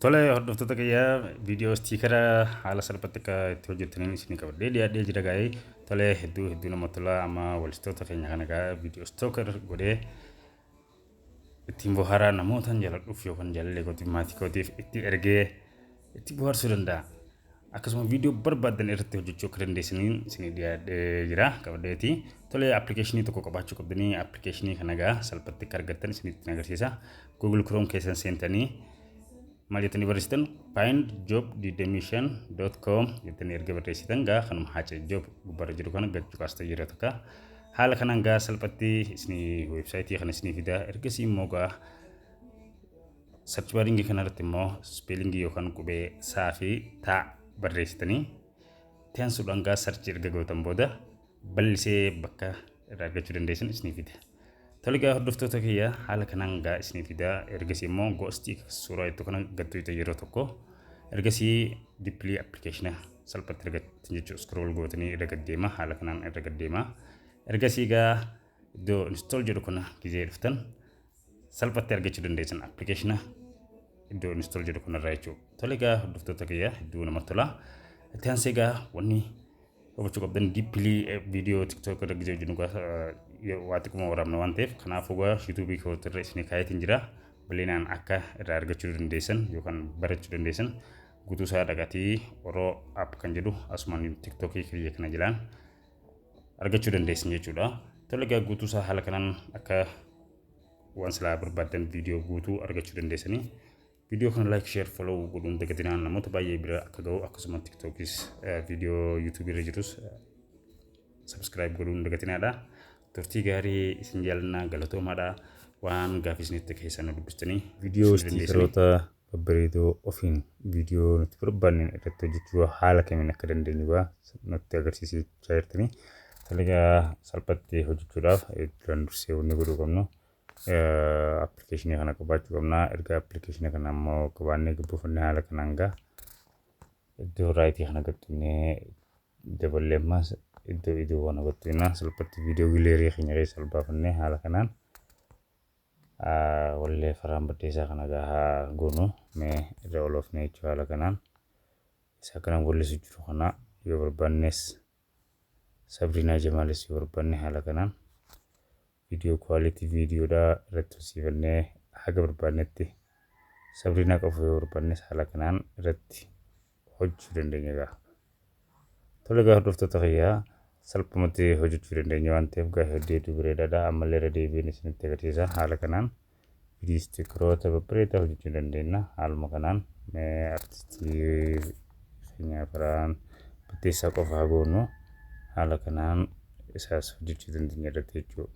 Tole, hordoftoota kiyyaa, viidiyoo sticker haala salphatti akka itti hojjettaniin isinii qabadhee dhiyaadhee jira gaa'ee. Tole, hedduu hedduu namatti tola. Amma walistoota keenya kana gaa viidiyoo sticker godhee ittiin bohaaraa namootaan jaaladhuuf yookaan jaalallee kootiif, maatii kootiif itti ergee itti bohaarsuu danda'a. Akkasuma viidiyoo barbaadan irratti hojjechuu akka dandeessaniin isinii dhiyaadhee jira qabadheeti. Tole, appilikeeshinii tokko qabaachuu qabdanii, appilikeeshinii kana gaa salphatti akka argattan isinitti agarsiisa. Google Chrome keessan seentanii maal jettanii barreessitan? Find job 25.com jettanii erga barreessitan gaa kanuma haacee job gubbaarra jiru kana gad cuqaasta jira takka. Haala kanaan gaa salphatti isinii weebsaayitii kana isinii fida. Ergasii immoo gaa search baringii kanarratti immoo spellingii yookaan qubee saa fi taa barreessitanii itti aansuudhaan gaa search erga gootan booda bal'isee bakka irraa argachuu dandeessan isinii fida. Tole gaa, hordoftoota kiyya, haala kanaan gaa isinii fida. Ergasii immoo goostii suuraa itti kana gattu yeroo tokko, ergasii dippilii appilikeeshina salphatti argattan jechuudha. Scroll gootanii irra gaddeema, haala kanaan irra gaddeema. Ergasii gaa iddoo install jedhu kana gizee dhuftan salphatti argachuu dandeessan appilikeeshina iddoo install jedhu kanarraa jechuudha. Tole gaa, hordoftoota kiyya, hedduu namatti tola. Itti aansee gaa wanni hubachuu qabdan, dippilii viidiyoo TikTok irra gizee hojjennu gaa waa xiqquma waraabna waan ta'eef, kanaafuu gaa yuutuubii kootirra isinii kaayetiin jira. Bal'inaan akka irraa argachuu dandeessan yookaan barachuu dandeessan guutuu isaa dhaqatii Oroo App kan jedhu asumaan TikTokii kiyya kana jilaan argachuu dandeessan jechuudha. Tole gaa, guutuu isaa haala kanaan akka waan silaa barbaaddan viidiyoo guutuu argachuu dandeessanii. Viidiyoo kana like, share, follow godhuun dagatinaan namoota baay'ee bira akka ga'u, akkasuma TikTokis viidiyoo yuutuubii irra jirus subscribe godhuun dagatinaadha. Turtii gaarii isin jaalannaa, galatoomaadha. Waan gaafii isinitti keessan nu dubbistanii Viidiyoo stickeroota babbareedoo ofiin viidiyoo nuti barbaanne irratti hojjechuu haala kamiin akka dandeenyu gaa nutti agarsiisachaa jirtanii. Tole gaa, salphatti hojjechuudhaaf duraan dursee wanni godhuu qabnu appilikeeshinii kana qabaachuu qabna. Erga appilikeeshinii kana immoo qabaannee gabbuufannee, haala kanaan gaa iddoo rightii kana gattunnee, daballee ammas iddoo idoo kana gattunnaa, salphatti viidiyoo gallery keenya keessa ol baafannee haala kanaan wallee Farhaan Baddeessaa kana gaa haa goonu. Mee irra oloofne jechuudha. Haala kanaan isa akkanaan wallisu jiru kana yoo barbaannes, Sabriinaa Jamaalis yoo barbaanne, haala kanaan viidiyoo quality viidiyoodhaa irratti horsiifannee haga barbaannetti, Sabriinaa qofa yoo barbaannes, haala kanaan irratti hojjechuu dandeenya gaa. Tole gaa, hordoftoota kiyyaa, salphumatti hojjechuu dandeenya waan ta'eef gaa hedduu hedduu bareedaadha. Ammallee irra deebiin isinitti agarsiisa. Haala kanaan viidiyoo stickeroota babbareedaa hojjechuu dandeenya. Haaluma kanaan mee artistii keenya Farhaan Baddeessaa qofa haa goonu. Haala kanaan isaas hojjechuu dandeenya irratti jechuudha.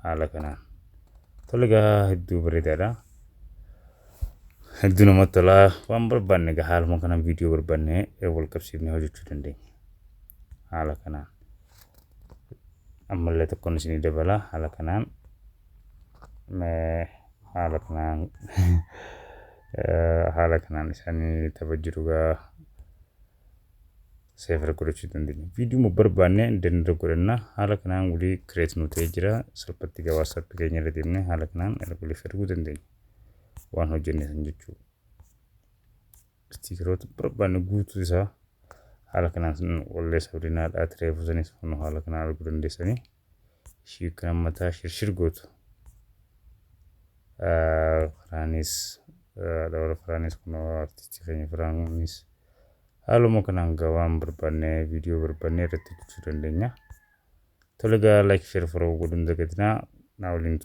Haala kanaan. Tole gaa, hedduu bareedaadha. Hedduu namatti tola. Waan barbaanne egaa haaluma kanaan viidiyoo barbaanne wal qabsiifnee hojjechuu dandeenya. Haala kanaan. Ammallee tokkoon isinii dabala. Haala kanaan. Haala kanaan haala kanaan isaanii tapha jiru gaa save godhachuu dandeenya. Viidiyoo barbaanne dandeenya godhanna. Haala kanaan walii create nu ta'ee jira. Salphatti gaa WhatsApp keenya irra deemnee haala kanaan waliif erguu dandeenya. Waan hojjenne san jechuudha. Stickeroota barbaanne guutuu isaa haala kanaan wallee Sabrinaadhaa tireefuu sanis kun haala kanaan arguu dandeessanii. Ishii kana mataa shirshir gootu. Faraanis dhabara Faraanis kun artistii keenya Faraanis haaluma kanaan gaa waan barbaanne viidiyoo barbaanne irratti hojjechuu dandeenya. Tole gaa, like, share, follow godhuun dagatinaa naa waliin.